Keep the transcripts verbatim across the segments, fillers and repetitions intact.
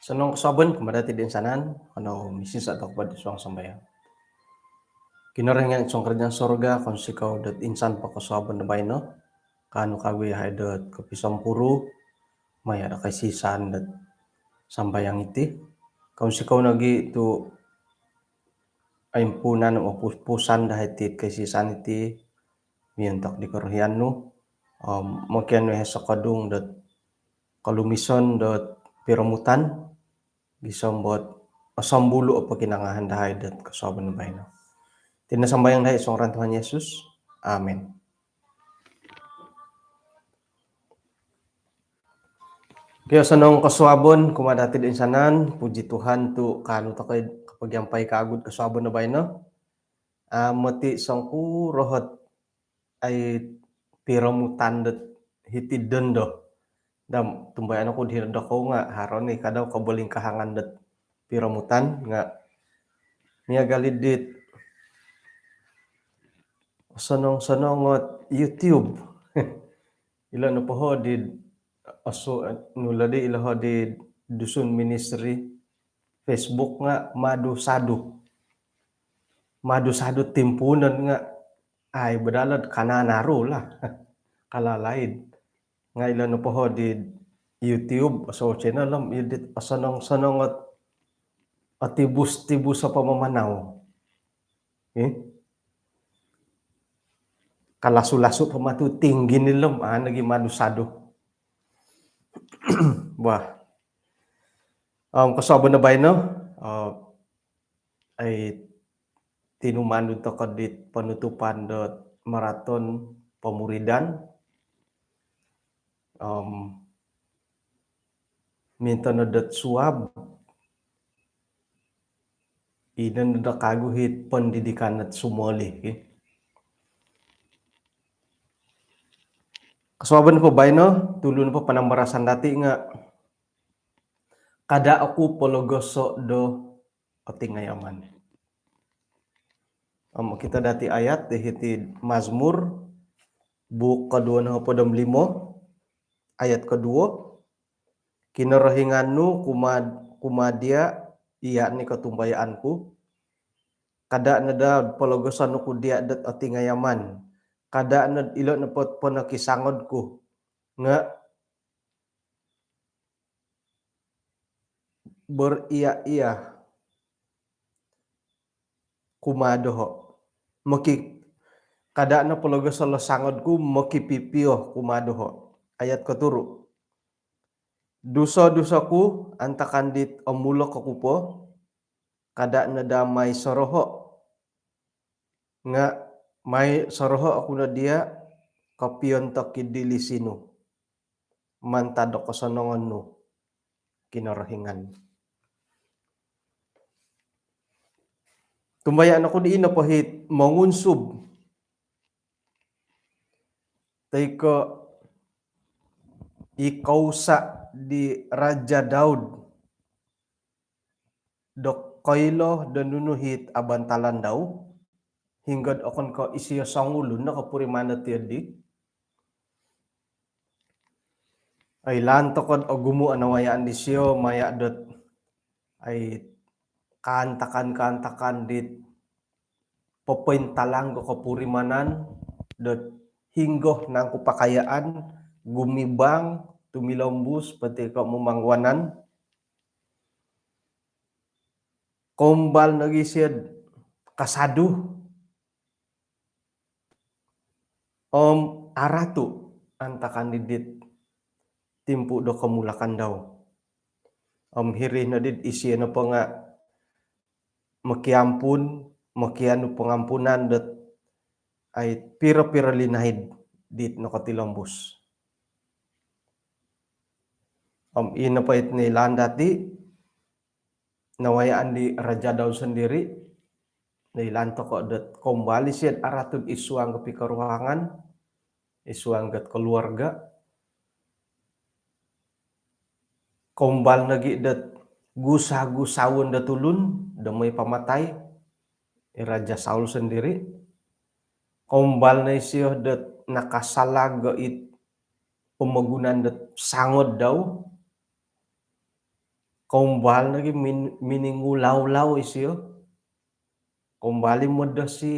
Osonong kosuabon kumaa dati toinsanan, kanou misisaa tokou id suang sambayang. Kinorohingan id suang kerajaan sorga, kounsikou dot insan po kosuabon do baino, kaanu kawagu yahai dot kopisompuru maya do kaisisan dot sambayang iti. Kounsikou nogi tu oimpuunan om opupusan dahai iti kaisisan iti, miontok di korohian nu, om mokianu yahai sokodung dot kolumison dot piromutan, gisom dot osombulu o pokinongohon dahai dot kosuabon baino. Iti no sambayang dahai id suang ngaran Tuhan Yesus. Amin. Okey, osonong kosuabon kumaa dati toinsanan, puji Tuhan tu kaanu tokou kopogiampai kawagu id kosuabon do baino. Amu ti songkuro ot ai piromutan dot hiti dondo. Om tumbayaan oku di hino dokou nga haro ni kadau kobolingkahangan dot piromutan nga miagal i dit osonong-sonong ot YouTube. Ilo nopo ho di osu-, nu lo di ilo ho di Dusun Ministry Facebook nga madu sadu. Madu sadu timpuunon nga ai badalad kananaru lah. Kalalaid. Nga ilo nopo ho di YouTube, so channel om i dit osonong-sonong ot, otibus-tibus o pamamanau. Eh? Kalasu-lasu po matu tinggi ni lom, ah, lagi madu sadu. Wah. Om kosuabon do baino, eh, ai tinumanud tokou dit penutupan dot maraton pemuridan. Om minto no dot suab, ino no do kawagu it pendidikan dot sumoli, ki. Kosuabon po baino, tulun po panambarasan dati nga kada oku pologoso do otingayaman. Om okito dati ayat di hiti Mazmur, buuk koduo nohopod om limo, ayat koduo. Kinorohingan nu kumaa, kumaa dia, ia ni kotumbayaan ku. Kada no daa pologoson oku dia dot otingayaman. Kada no ilo nopo ponokisangod ku nga beria-ia kumaa doho. Moki-, kada no pologoson lo sangod ku mokipipio kumaa doho. Ayat koturu. Duso-duso ku antakan dit omulok oku po, kada no daa mai soroho. Nga mai soroho oku no dia kopiontok id dilisi nu mantad do kosonongon nu Kinorohingan. Tumbayaan oku di ino po it mongunsub toi ko i kousa di Raja Daud do koilo do nunu it abantalan dau, hinggo okon ko isio songulun no kopuriman dot iri di. Oilaan tokou dot ogumu o nawayaan disio maya dot ai kaantakan-kaantakan dit popointalang do kopurimanan dot hinggo nangku pakayaan, gumibang, tumilombus, pati ko momongguanan. Koumbal nogi isio kasadu om aratu antakan di dit timpu do komulakan dau. Om hiri no dit isio nopo nga mokiampun, mokianu pongampunan dot ai piro-piro linaid dit nokotilombus. Om ino po it noilaan dati, nawayaan di Raja Daud sondiri, noilaan tokou dot koumbal isio dot aratu id suang kopikoruhangan, id suang dot keluarga. Koumbal nogi dot gusa-gusaon dot tulun do moi pamatai, i Raja Saul sondiri. Koumbal no isio dot nakasalag it pomogunan dot sangod dau. Koumbal nogi min- miningulau-lau isio. Koumbal i modosi.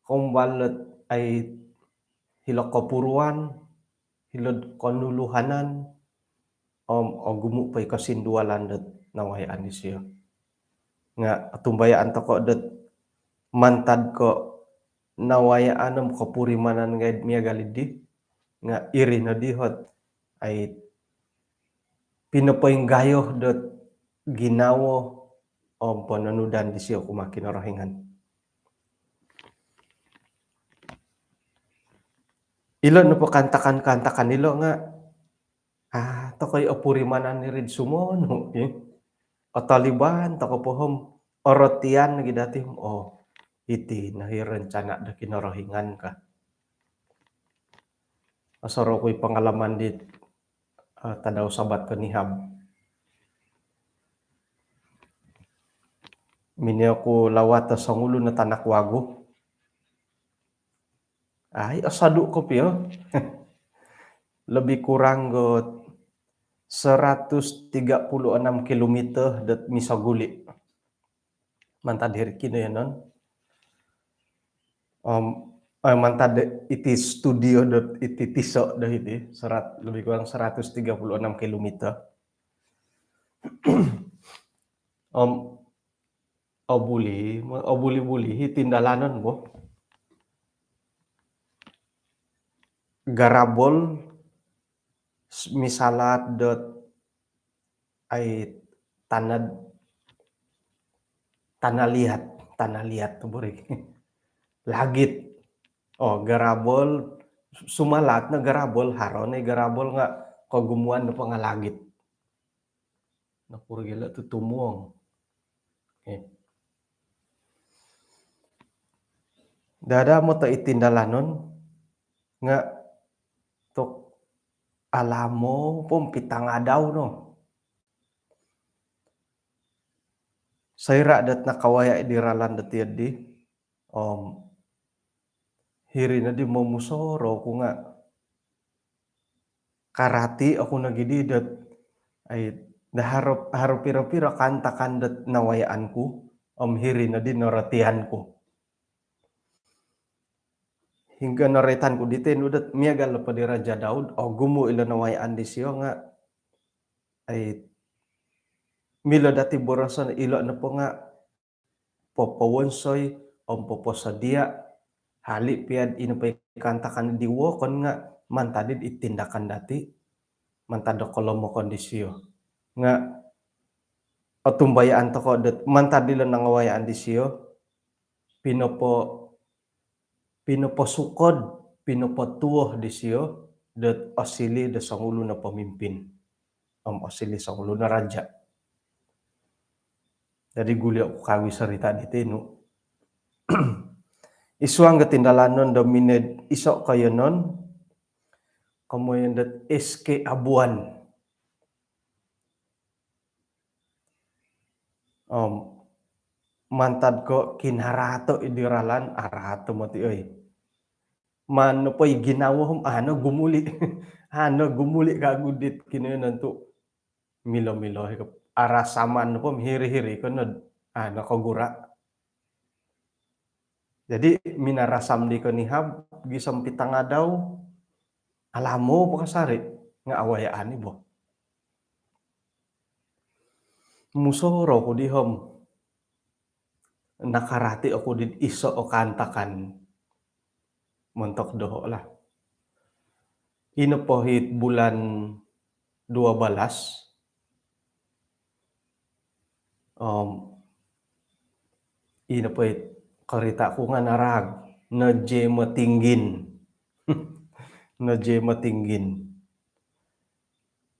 Koumbal dot ai hilo kopuruan, hilo konuluhanan, om ogumu po i kosindualan dot nawayaan disio. Nga otumbayaan toko dot mantad ko nawayaan om kopurimanan ngai miagal di, nga iri no di ot ai pinopoinggayo dot ginawo om pononudan disio kumaa Kinorohingan. Ilo nopo kaantakan-kaantakan ilo nga, ah, tokoi opurimanan iri id sumonu, eh. Kotoliban toko po om orotian nogi dati, oh, iti no i rencana do Kinorohingan ka. Osorou ku i pengalaman di, eh, tadau Sabat konihab. Minongoi oku lawat do songulun o tanak wagu. Ai, osodu kopio. Lebih kurang got seratus tiga puluh enam kilometer dot misoguli. Mantad hiri Kinoyonon. Om, eh, mantad iti studio dot iti tiso do hiti, serat-, lebih kurang seratus tiga puluh enam kilometer. Om, obuli, obuli-buli i tindalanon bo. Garabol, s-, misalat dot ai tanah, tanah liat, tanah liat tu buri. Lagit. Oh, garabol, sumalat no garabol, haro no garabol nga kogumuan nopo nga lagit. Nokuro gia lo tu tumuong. Eh. Dada moto i tindalanon nga tu alamo po om pitangadau no. Soira dot nakawaya di ralan dot iri di, om hiri nodi momusorou oku nga karati oku nogi di dot ai, do haro, haro piro-piro kaantakan dot nawayaan ku, om hiri nodi norotian ku. Hinggo noroitan ku diti nu dot miagal nopo di Raja Daud, ogumu ilo nawayaan disio nga, ai, milo dati boroson ilo nopo nga popowonsoi om poposodia, hali pia ino po i kaantakan di wokon nga mantad id tindakan dati, mantad do kolomokon disio. Nga otumbayaan toko dot mantad dilo nangawayaan disio, pinopo-, pinoposukod, pinopotuo disio dot osiliu do songulun o pemimpin om osiliu songulun o raja. Jadi guli oku kawi sorita diti nu. Id suang do tindalanon do minongoi iso koiyonon, komoyon dot S K Abuan. Om mantad ko kinarato id ralan, arato moti oi. Maan nopo i ginawo om, ah, au no gumuli. Ah, au no gumuli kagu dit Kinoyonon tu milo-milo i ko. Arasaman nopo om hiri-hiri ko nod, ah, au no kogura. Jadi minarasam di konihab gisom pitangadau, alamo po kasari nga awayaan i bo. Musorou oku di om nakarati oku di iso o kaantakan montok doho lah. Ino po it bulan dua belas, om ino po it korita ku nga naraag, Neje Motinggin. Neje Motinggin.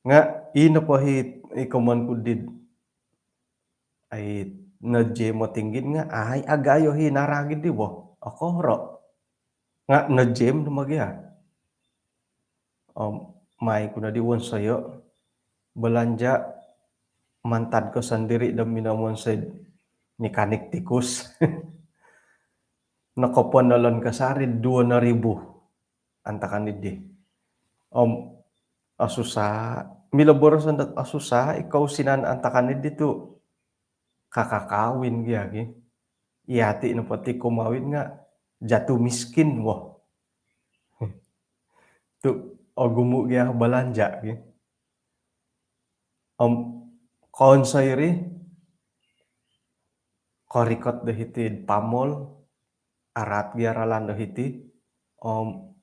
Nga ino po it i komoyon ku di, ai, Neje Motinggin nga, ai, agayo i naraag di bo. Okoro. Nga nejem no ma gia. Om mai ku no di wonsoyo belanja, mantad ko sondiri do minomonsoi mekanik tikus. Nokoponolon kasari duo no ribu antakan di. Om, ah, susah, Milo boroson dot osusa i kousinan antakan i ditu, kakakawin gia gi. Iyati nopo ti kumawin nga jatuh miskin wo. Tu ogumu gia balanja gi. Om konsoi ri korikot do hiti pamol, araat gia ralan do hiti, om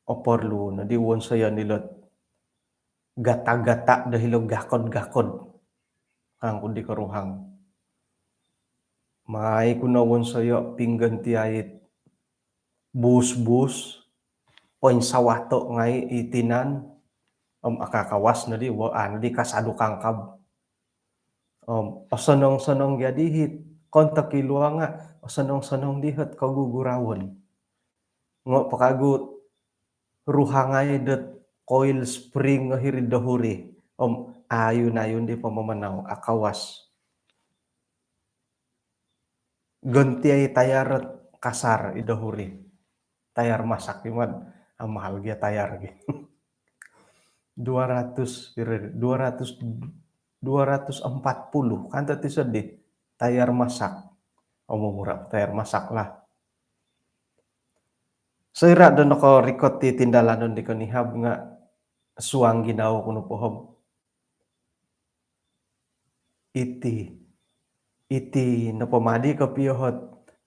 oporlu nodi wonsoyon ilo gata-gata do hilo gakod-gakod. Kangku di koruhang. Mai ku no wonsoyo pinggantiai bus-bus, poinsawato ngai i tinan, om akakawas nodi, wo, anu di kasadu kangkab. Om osonong-sonong gia dihit, kontok i luanga, osonong-sonong dihit kogugurawon. Ngo pakagu ruhangai dot coil spring hiri dohuri. Om ayun-ayun di pamamanau, akawas. Gantiai tayar kasar i dohuri. Tayar masak iman, amahal gia tayar gi. Dua ratus, kira dua ratus, dua ratus empat puluh kan tadi sedih. Tayar masak. Om murah tayar masak lah. Soira do nokorikot ti tindalanon di konihab nga suang ginawo ku nopo om iti, iti nopo madi kopio hot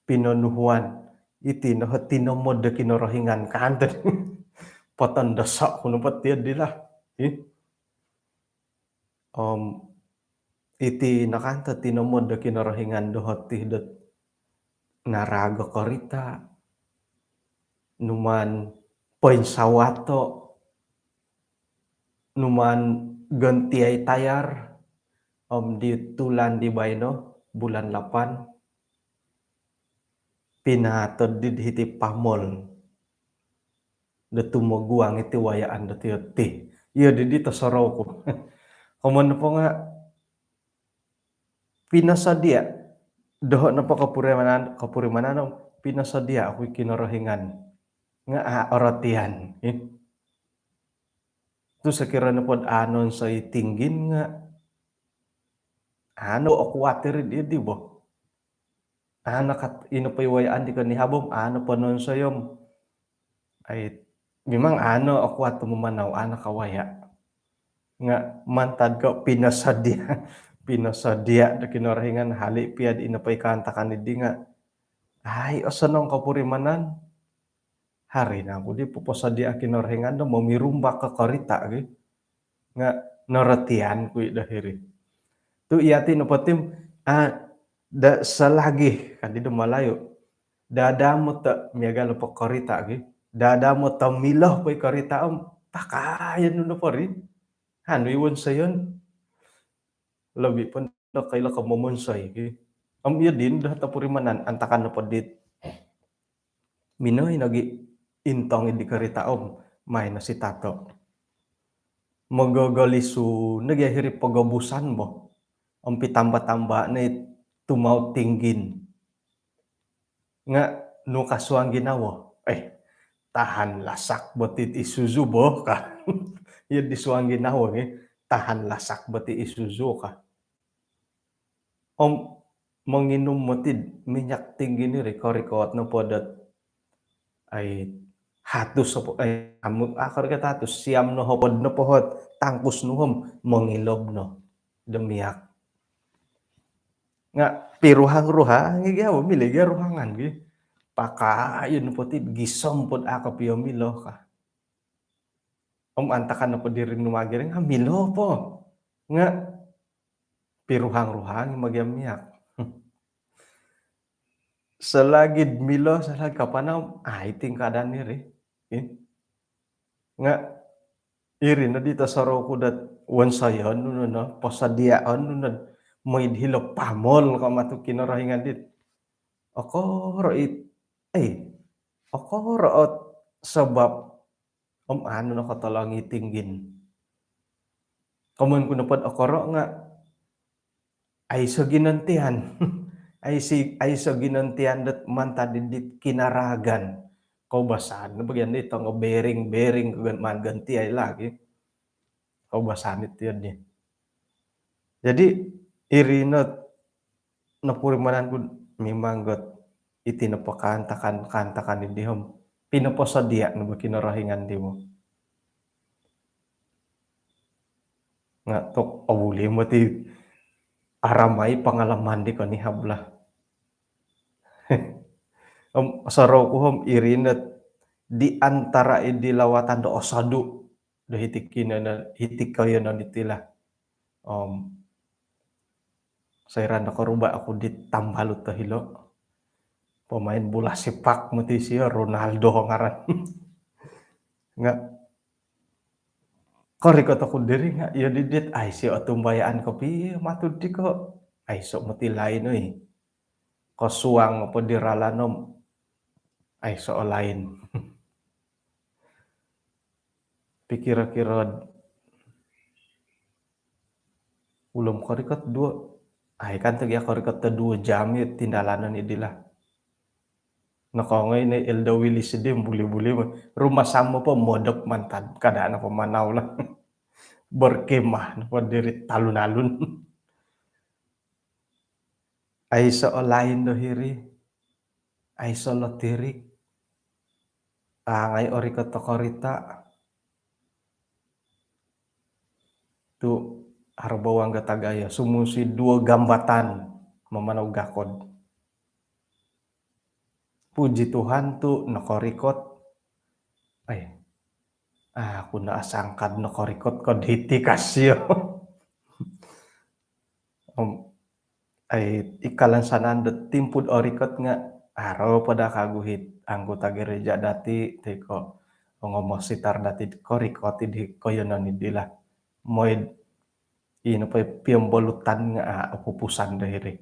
pinonuhuan, iti no hot tinomod do Kinorohingan kanto. Potondoso ku nopo ti dilo. Ih. Om iti no kanto tinomod do Kinorohingan do hot ti dot narago korita, numaan poinsawato, numaan gantiai tayar, om di tulan di baino, bulan lapan, pinatod di hiti pamol do tumoguang iti wayaan do tiyo ti. Iyo didi tosorou ku. Komon nopo nga pinosodia, doho nopo kopurimanan, kopurimanan om pinosodia oku i Kinorohingan nga a orotian. Tu sokiro nopod a nonsoi tinggin nga ano okuat iri di bo. Ano kat ino po i wayaan di konihab om ano po nonsoi om. Ai, memang ano okuat tu mamanau, ano kawaya. Nga mantad ko pinosodia, pinosodia do Kinorohingan, hali pia di ino po i kaantakan di nga ai osonong kopurimanan. Haro nangku di poposodia Kinorohingan do momirumbak ko korita gi. Nga norotian ku i do hiri. Tu iyati nopo ti om, ah, da selagi, kan di do Malayu. Dada moto miagal po korita gi. Dada moto milo po i korita om, pakaion nu nopo ri. Anu i wonsoyon. Lobi po do koilo ko momonsoi gi. Om iyo din do topurimanan antakan nopo dit minoi nogi intong di korita om mai no si tato. Mogogolisu nogi hiri pogobusan bo. Om pitamba-tamba no i tumau tinggin. Nga nu ka suang ginawo. Eh, tahan lasak bo ti Isuzu bo ka. Iyo di suang ginawo gi. Tahan lasak bo ti Isuzu ka. Om monginum moti minyak tinggin iri, korikot nopo dot ai hatus opo, ai amu, ah, korikot hatus, siam no hopod nopo hot tangkus nu om mongilob no do minyak. Nga piruhang-ruhang i gia bo, milo gia ruhangan gi. Pakaion nopo ti gisom pod a kopio milo ka. Om antakan nopo diri nu magiring, ah, milo po. Nga piruhang-ruhang i magiam minyak. Selagi milo, selagi kapanau, ah, iti keadaan iri. Ih. Nga iri no di tosorou ku dot wonsoyon nu no, posodiaon nu no, mooi hilo pamol ka matu Kinorohingan dit. Okoro it, eh, okoro ot sebab om anu no kotolongi tinggin. Komon ku nopod okoro nga aiso ginantian. Aisi, aiso ginantian dot mantad dit kinaragan. Koubasan no bagian di tongo bearing, bearing ko maan gantiai lagi. Pabasani tiyo di. Jadi iri no nopurimanan ku mimang got iti nopo kaantakan-kaantakan di hom pinoposodia no bo Kinorohingan di mo. Nga tok obuli moti aramai pangalaman di konihab lah. Om sorou ku hom iri no di antara idi lawatan do osodu do hiti kino hiti koyonon iti lah. Om soira nokoruba oku di tambalut do hilo. Pemain bola sepak moti sio, Ronaldo ngaran. Nga korikot oku diri nga iyo didit ai sio otumbayaan kopi matud di ko. Aiso moti lain oi. Kosuang po di ralan om aiso lain. Pikiro-kiro ulom korikot duo. Ai kan tegi korikot do duo jam i tindalanon idi lah. Nokongoi ni Elder Willis di buli-buli rumah sama po modop mantad kada nopo manau lah. Berkemah nopo diri talun-alun. Aiso lain do hiri. Aiso lotirik. Angai orikot do korita. Tu haro bawang gataga iyo sumusi duo gambatan mamanau gakod. Puji Tuhan tu nokorikot. Ai, aku no asangkad nokorikot ko diti kasio. Om ai ikalan sanan do timpu do orikot nga haro po da kagu hiti anggota gereja dati toi ko ongomositar dati korikot di koyonon idi lah. Moid ino po piombolutan nga opupusan do hiri.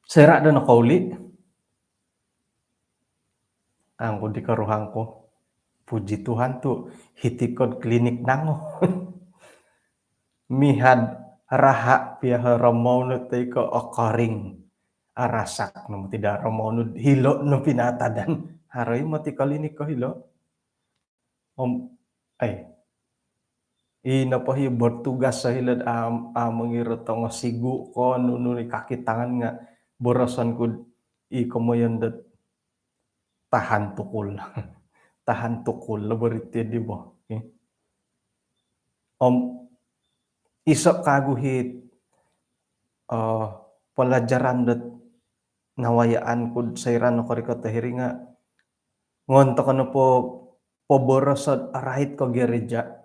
Soira do nokouli angku di koruhang ku. Puji Tuhan tu hiti kod klinik nango. Mihad raha pia romou no toi ko okoring. Arasak no tidak romou no hilo no pinatadan. Haroi moti klinik ko hilo. Om ai ino po hi bertugas sahilad am, am mengiro tongo sigu ko nunu ni kaki tangan nga boroson ku i komoyon dot tahan tukul. Tahan tukul lo beriti di bo. Om iso kagu hiti pelajaran dot nawayaan ku soira nokorikot do hiri nga ngon toko nopo poboroso rait ko gereja.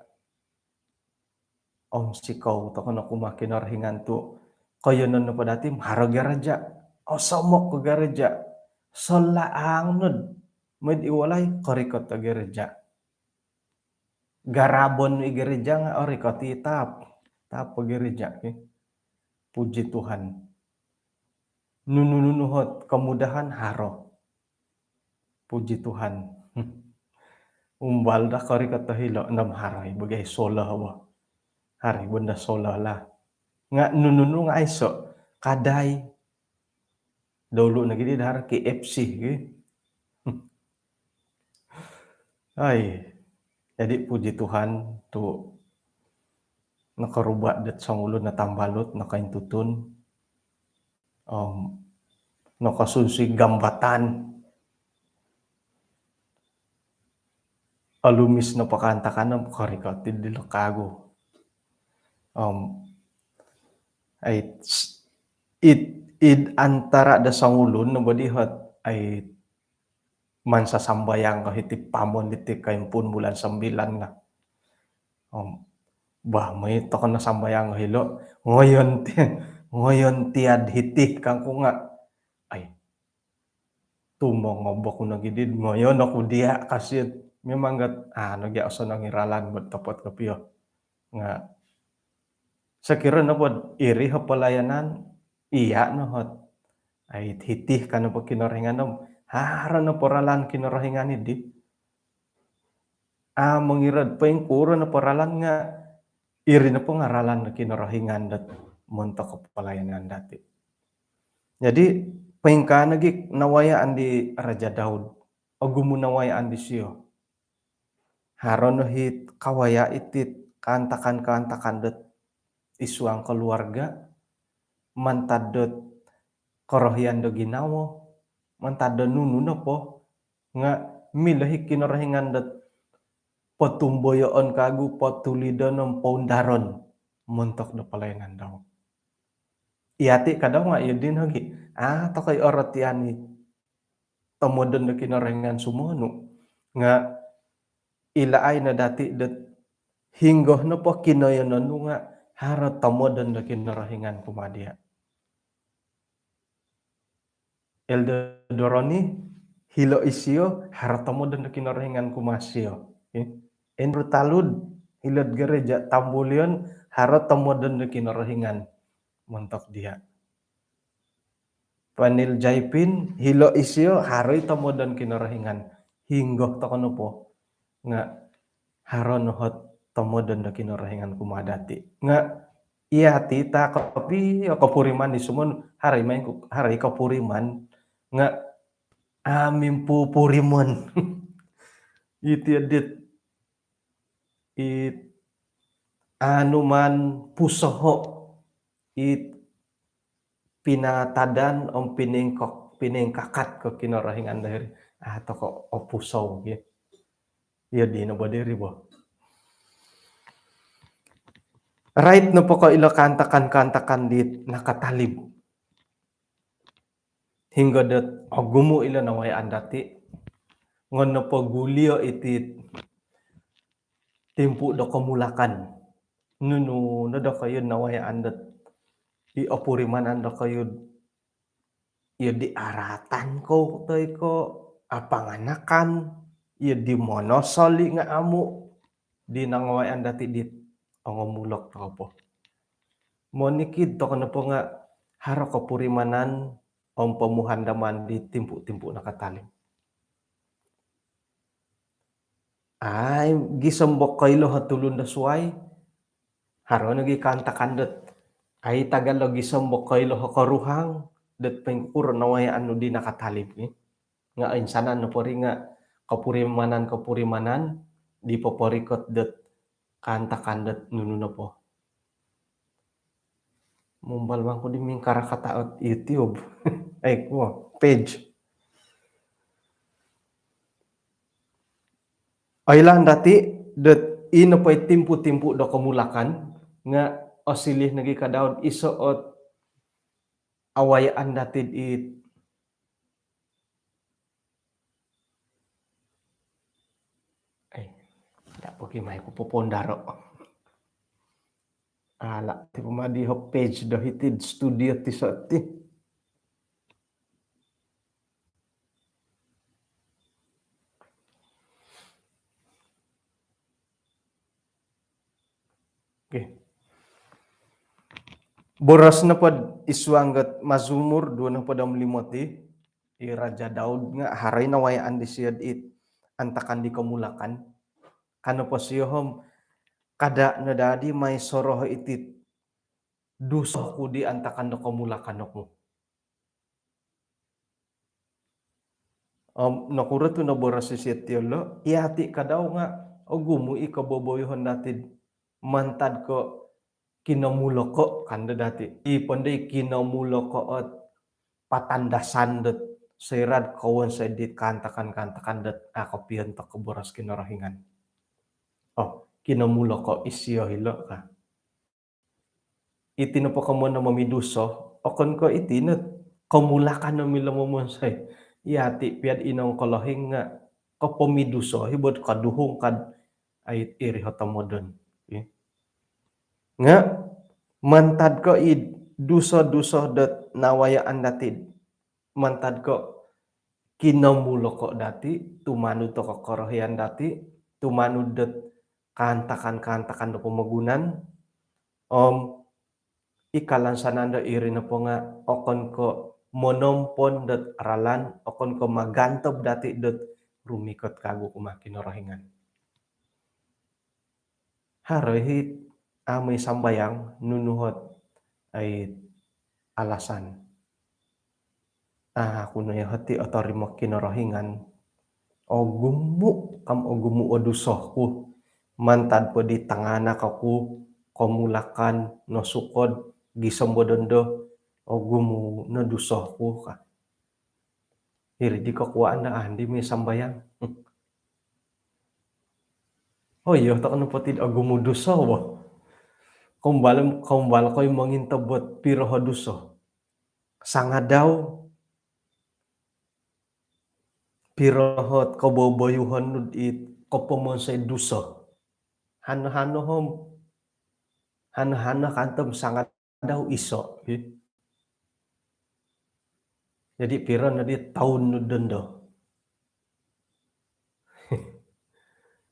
Om sikou toko no kumaa Kinorohingan tu koyonon nopo dati haro gereja. Osomok ko gereja. Solaang nod moid i walai korikot do gereja. Garabon i gereja nga orikot i taap. Taap po gereja ki. Puji Tuhan. Nunu-nunu hot kemudahan haro. Puji Tuhan. Umbal da korikot do hilo nom haro i bagai solah bo. Haro i benda solah lah. Nga nunu-nunu nga aiso kadai. Dulu nogi di dahar KFC ki. Ai, jadi puji Tuhan tu nokoruba dot songulun no tambalut nokointutun. Om nokosunsui gambatan. Olumis no pakaantakan om korikot di lo kagu. Om ai it id antara do songulun no bodi hot ai mansa sambayang ko hiti pamon diti kaimpuun bulan sembilan lah. Om bah moi toko no sambayang ko hilo ngoyon ti ngoyon tiad hiti kangku nga ai tumongobok nogi di ngoyon oku dia kasit memang gat anu gia osonong i ralan buat topot kopio. Nga sokiro nopo iri ho pelayanan iya no hot ai hiti kano po Kinorohingan om haro no po ralan Kinorohingan idi. A mongirad poingkuro no po ralan nga iri nopo nga ralan Kinorohingan dot montok pelayanan dati. Jadi poingkaa nogi nawayaan di Raja Daud. Ogumu nawayaan disio. Haro no hit kawaya' itit kaantakan-kaantakan dot id suang koluarga', mantad dot korohian do ginawo, mantad do nunu nopo, nga' milo hi Kinorohingan dot potumboyoon kagu, potulidon om poundaron montok do palayanan dau. Iyati' kadau nga' iyo dino gi, a' toko i' orotian i tomodon do Kinorohingan sumonu'. Nga' ilaai no dati' dot hinggo nopo kinoyonon nu nga' haro tomodon do Kinorohingan kumaa diya'. Elder Doroni, hilo' isio, haro tomodon do Kinorohingan kumaa sio. Eh, Andrew Talud, hilo'd gereja Tambulion, haro tomodon do Kinorohingan montok diya'. Panil Jaipin, hilo' isio, haro i tomodon Kinorohingan. Hinggo toko nopo nga' haro no hot tomodon do Kinorohingan kumaa dati'. Nga' iyati' ta' kopio kopuriman di sumonu', haro i main ku, haro i kopuriman nga' a' mimpupurimon. Iti adit, it anu man pusoho', it pinatadan om piningkok, piningkakat ko Kinorohingan dahiri. A' toko opusou gi. Iyo dino bo diri bo. Rait nopo ko ilo kaantakan-kaantakan dit nakatalib, hinggo dot ogumu' ilo nawayaan dati', ngon nopo gulio iti timpu do komulakan, nunu no dokoyu'd nawayaan dot i opurimanan dokoyu'd iyo di aratan kou toi ko' apanganakan, iyo di monosoli' nga' amu' di nangawayaan dati' dit ongomulok toko po. Monikid toko nopo nga' haro kopurimanan om pomuhandaman di timpu-timpu nakatalib. Ai, gisom bo koilo o tulun do suwai, haro nogi kaantakan dot, ai, tagal do gisom bo koilo o koruhang dot poingkuro nawayaan nu di nakatalib ni. Nga' insanan nopo ri nga' kopurimanan-kopurimanan di poporikot dot kaantakan dot nunu nopo. Mumbal bang ku di mingkarakata' ot YouTube. Ai, kuo, page. Oilaan dati' dot ino po i timpu-timpu do komulakan nga' osiliu nogi kadau'd iso' ot awayaan dati'd it, eh, daa pogi mai ku popondaro'. Ala' ti pomadi o page do hiti'd studio ti soti. Okey. Boros nopo'd id suang dot Mazmur duo nohopod om limo ti, i Raja Daud nga' haro i nawayaan disio'd it antakan di komulakan. Ka nopo sio om, kada' no daa di mai soroho' iti'd duso ku di antakan do komulakan oku. Om nokuro tu' noboros isio ti ilo', iyati' kadau nga' ogumu' i koboboyoon dati'd mantad ko' kinomuloko' kando dati'. I pondo i kinomuloko' ot patandasan dot soira'd kowonsoi dit kaantakan-kaantakan dot a' kopiontok ko boros Kinorohingan. Oh, kinomuloko' isio ilo' ka. Iti nopo komoyon do momiduso, okon ko' iti no komulakan no milo momonsoi. Iyati' piya'd inongkolohing nga' kopomiduso hi bo'd koduhung kad ai iri o tomodon. Nga' mantad ko' i duso-duso dot nawayaan dati'd mantad ko' kinomuloko' dati', tumanud toko' korohian dati', tumanud dot kaantakan-kaantakan do pomogunan, om i kalansanan do iri nopo nga' okon ko' monompon dot ralan, okon ko' magantob dati' dot rumikot kagu kumaa Kinorohingan. Haro i' hit a' moi sambayang, nunu hot ai alasan. A' ku no iyo hoti' otorimo Kinorohingan. Ogumu' kam ogumu o duso ku. Mantad po di tanganak oku, komulakan, nosukod, gisom bo dondo, ogumu no duso ku ka. Iri di kokuaan da andi mi sambayang. Oh iyo, toko nopo ti ogumu duso bo. Kombal, kombal koi mongintobot piro ho duso. Sangadau, piro hot koboboyuhon nu it kopomonsoi duso. Hano-hano hom. Hano-hano kantom sangadau iso. Jadi piro no di toun nu dondo.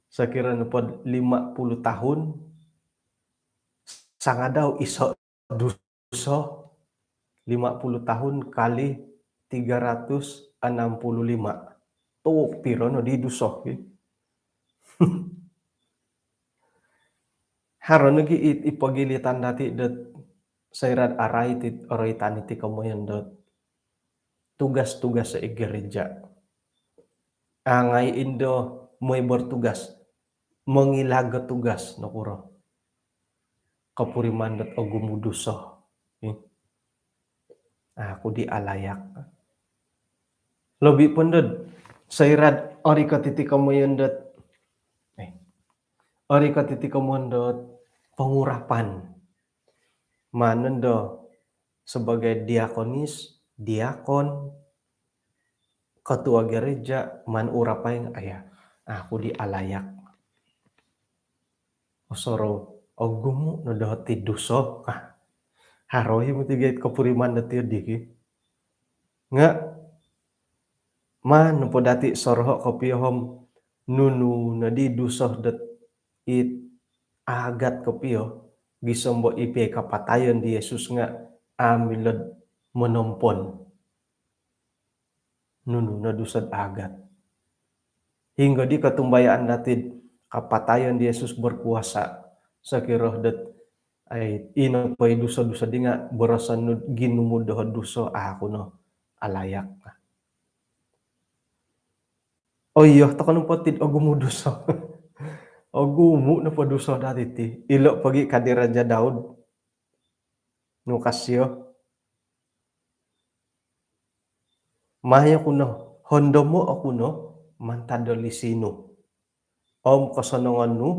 Sokiro nopo lima puluh tahun, sangadau iso duso, lima puluh tahun kali tiga ratus enam puluh lima. Tu piro no di duso. Haro nogi i, i pogilitan dati dot soira do arai ti, arai tani ti komoyon dot tugas-tugas i gereja. Angai indo moi bertugas, mengilaga tugas nokuro. Kopuriman dot ogumu duso. Aku di alayak. Lobi pondod soira do ori kotiti komoyon dot, eh, ori kotiti komoyon dot pengurapan. Maan nondo sebagai diakonis, diakon, ketua gereja, maan urapai nga, aya, aku di alayak. Osorou, ogumu no doho ti duso ka. Haro i moti gait kopuriman dati di ki. Nga maan nopo dati soroho kopio hom nunu no di duso dot it agat kopio, gisom bo i pia i kapatayon di Yesus nga a milo do monompon. Nunu no duso dot agat. Hinggo di kotumbayaan dati do kapatayon di Yesus berkuasa, sokiro dot ai, ino po i duso-duso di nga boroson nu do ginumu doho duso, aku no alayak. Oh iyo, toko nopo ti ogumu duso. Ogumu nopo duso dati ti. Ilo pogi ka di Raja Daud. Nukas iyo. Mayo ku no, hondomo oku no mantad do lisi nu om kosonongon nu,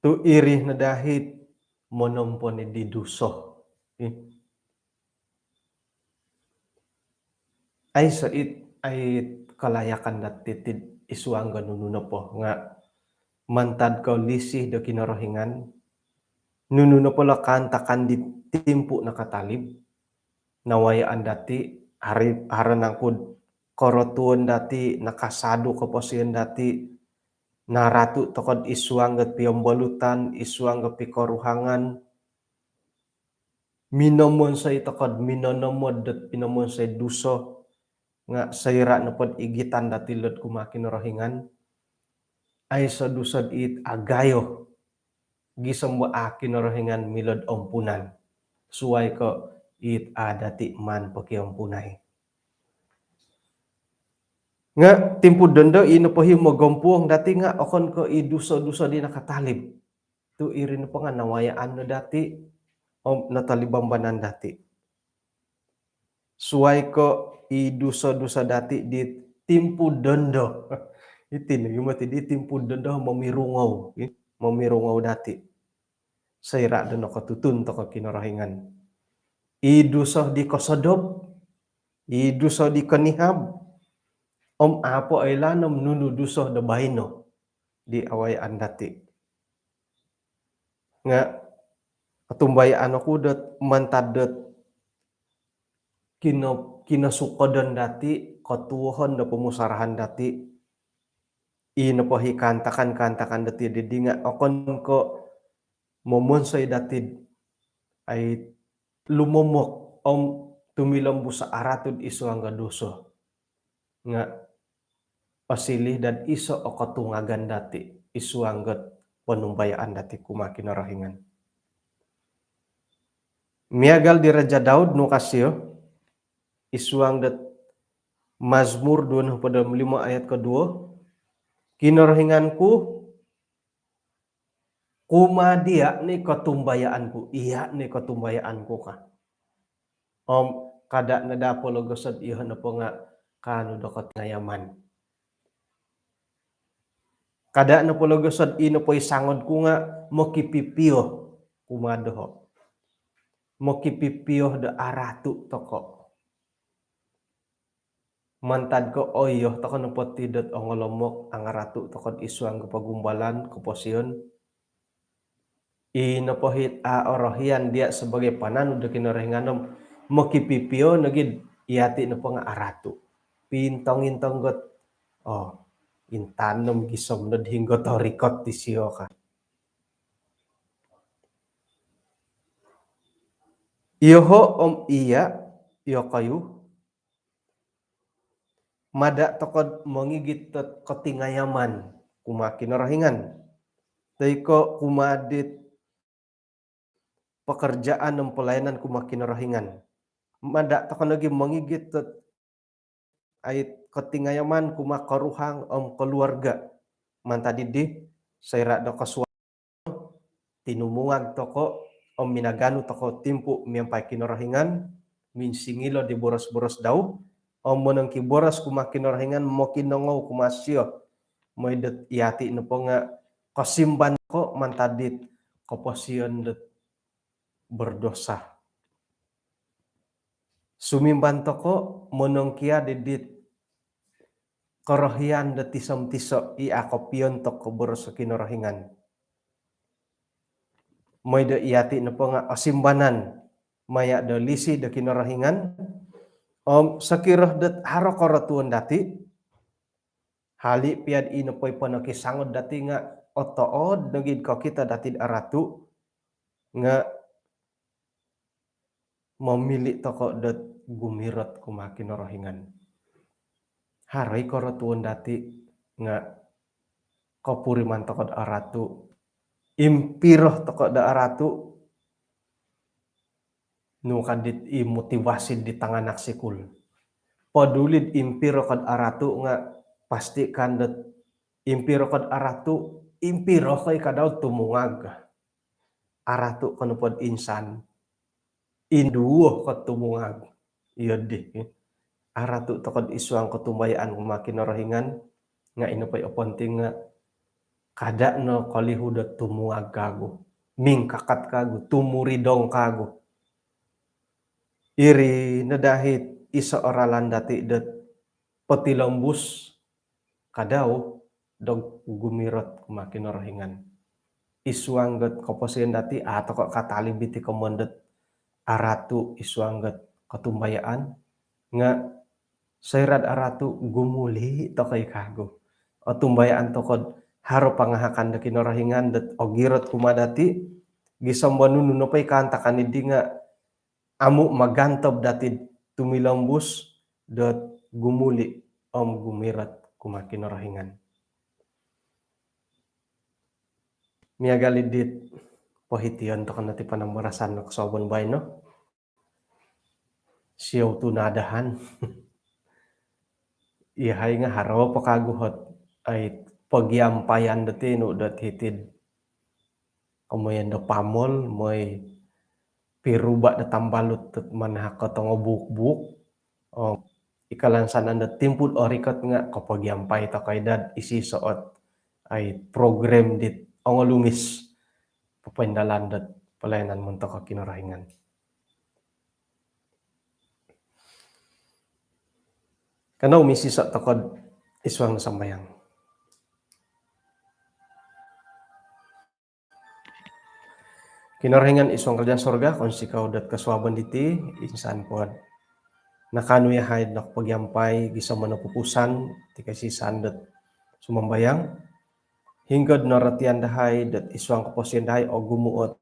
tu iri no dahit monompon di duso. Ih. Aiso it, ai kalayakan dati ti id suang do nunu nopo nga mantad ko lisi do Kinorohingan, nunu nopo lo kaantakan di timpu nakatalib, nawayaan dati, hari, haro nangku do korotuon dati, nakasadu koposion dati, naratu toko do id suang do piombolutan, id suang do pikoruhangan, minomonsoi toko do minonomod dot pinomonsoi duso, nga soira nopo do igitan dati lo do kumaa Kinorohingan, aiso duso dit agayo, gisom bo a Kinorohingan milo do ompunan, suai ko it a dati maan pokiompunai. Nga timpu dondo i nopo i mogompuong dati nga okon ko i duso-duso di nakatalib. Tu iri nopo nga nawayaan no dati om natalib babanan dati. Suai ko i duso-duso dati di timpu dondo. Iti no i moti di timpu dondo momirungou, i, momirungou dati. Soira do nokotutun toko Kinorohingan. I duso di kosodop, i duso di konihab, om a po oilaan om nunu duso do baino di awayaan dati. Nga otumbayaan oku dot mantad dot kino, kinosukodon dati, kotuohon do pomusarahan dati, i nopo i kaantakan-kaantakan dati didi nga okon ko momonsoi dati do ai lumomok om tumilombus aratu id suang do duso. Nga osiliu dot iso o kotungagan dati id suang dot ponumbayaan dati kumaa Kinorohingan. Miagal di Raja Daud, nukas iyo, id suang dot Mazmur duo nohopod om limo ayat koduo, Kinorohingan ku, kumaa dia' no i kotumbayaan ku, iya' no i kotumbayaan ku ka. Om kada' no daa pologosod iyoho' nopo nga' kaanu do kotingayaman. Kada' no pologosod i nopo i sangod ku nga' mokipipio kumaa doho'. Mokipipio do aratu' toko'. Mantad ko' oiyo toko' nopo ti dot ongolomok, angaratu' toko'd isuang ko pogumbalan, koposion. I nopo hit a' orohian dia' sabagai pananud do Kinorohingan om mokipipio nogi'd iyati' nopo nga' aratu'. Pintong-intong got, oo, intanom gisom nod hinggo torikot disio ka. Iyoho' om iya', iyokoyu, mada' toko'd mongigit dot kotingayaman kumaa Kinorohingan. Toi ko' kumaa dit pekerjaan om pelayanan kumaa Kinorohingan. Mada' toko' nogi mongigit dot ai kotingayaman kumaa koruhang om koluarga. Mantad iddi, soira' do kosuabon, tinumungag toko' om minaganu toko' timpu' miampai Kinorohingan, minsingilo di boros-boros dau, om monongkiboros kumaa Kinorohingan, mokinongou kumaa sio. Moi dot iyati' nopo nga' kosimban toko' mantad dit koposion dot berdosa. Sumimban toko' monongkiad id dit korohian do tiso-tiso' i a' kopiontok ko boros o Kinorohingan. Moi do iyati' nopo nga' osimbanan maya' do lisi do Kinorohingan. Om sokiro dot haro korotuon dati', hali' pia'd i nopo i ponokisangod dati' nga' otood nogi'd kokito dati'd aratu' nga' momili' toko' dot gumirot kumaa Kinorohingan. Haro i korotuon dati' nga' kopuriman toko'd aratu'. Impiro toko' do aratu', nu kadit i motivasi di tanganak sikul. Poduli'd impiro ko'd aratu' nga' pastikan dot impiro ko'd aratu', impiro ko i kadau'd tumungag. Aratu' ko nopod insan, induo ko'd tumungag. Iyo di. Aratu' toko'd isuang kotumbayaan kumaa Kinorohingan, nga' ino po i oponting nga' kada' no kolihu dot tumungag kagu, mingkakat kagu, tumuridong kagu. Iri no dahit iso' o ralan dati' dot potilombus kadau do gumirot kumaa Kinorohingan. Isuang dot koposion dati', a' toko' katalib iti komon dot aratu' isuang dot kotumbayaan, nga' soira'd aratu' gumuli' toko' i kagu. Otumbayaan toko'd haro pangahakan do Kinorohingan dot ogirot kumaa dati', gisom bo nunu nopo i kaantakan iddi nga' amu' magantob dati'd tumilombus dot gumuli' om gumirot kumaa Kinorohingan. Miagal iddit pohition toko' no ti panambarasan do kosuabon baino. Siou tu' naadahan. Iyahai nga' haro po kagu hot ai pogiampayan dati' nu dot hiti'd komoyon do pamol, moi piruba' do tambalut dot manahak ko tongo buuk-buuk. Oo, i kalansanan dot timpu'd orikot nga' kopogiampai toko' i dad isi soot ai program dit ongolumis popoindalan dot pelayanan montok Kinorohingan. Kanou misiso' toko'd isuang do sambayang. Kinorohingan isuang karajaan sorga, kounsikou dot kosuabon diti, insan pod nakaanu iyahai'd nokopogiampai gisom nopupusan ti koisisan dot sumambayang. Hinggo'd norotian dahai dot isuang koposion dahai ogumu' ot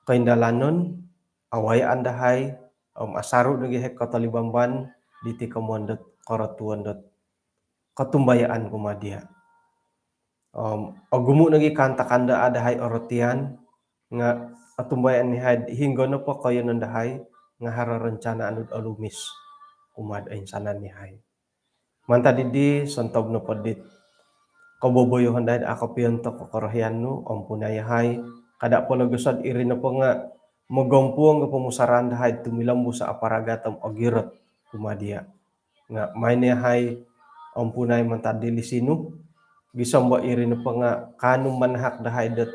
koindalanon, awayaan dahai om asaru' nogi' hai kotolibamban diti komon dot korotuon dot kotumbayaan kumaa diya'. Om ogumu' nogi' kaantakan do a' dahai orotian nga' otumbayaan iyahai'd hinggo nopo koiyonon dahai nga' haro rencana anud olumis kumaa'd oinsanan iyahai. Mantad dii, sontob nopo dit koboboyoon dahai do a' kopiontok o korohian nu, ompunai yahai, kada' po logosod iri nopo nga' mogompuong o pomusarahan dahai tumilombus o aparagat om ogirot kumaa dia'. Nga' maino yahai ompunai mantad di lisi nu, gisom do iri nopo nga' kaanu manahak dahai dot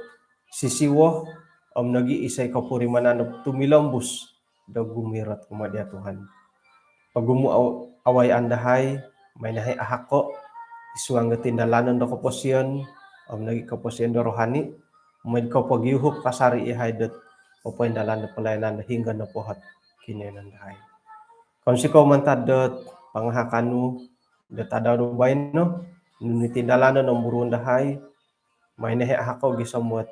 sisiwo om nogi' isai kopurimanan do tumilombus do gumirot kumaa dia' Tuhan. Ogumu' aw-, awayaan dahai, maino yahai ahako' id suang do tindalanon do koposion om nogi' koposion do rohani, maid kopogiuhup kasari' yahai dot popoindalan do palayanan do hinonggo nopo ot kinoiyonon dahai. Kounsikou mantad dot pangahakan nu dot tadau do baino, nunu i tindalanon om buruon dahai, maino yahai ahako' gisom dot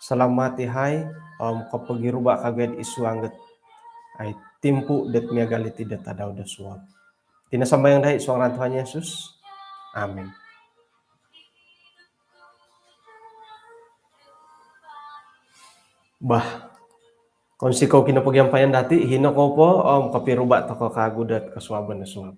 salamat yahai om kopogiruba' kagu id suang dot ai timpu dot miagal iti dot tadau do suab. Iti no sambayang dahai id suang ngaran Tuhan Yesus. Amin. Bah, kounsikou kinopogiampayan dati', hino kou po om kopiruba' toko' kagu dot kosuabon do suab.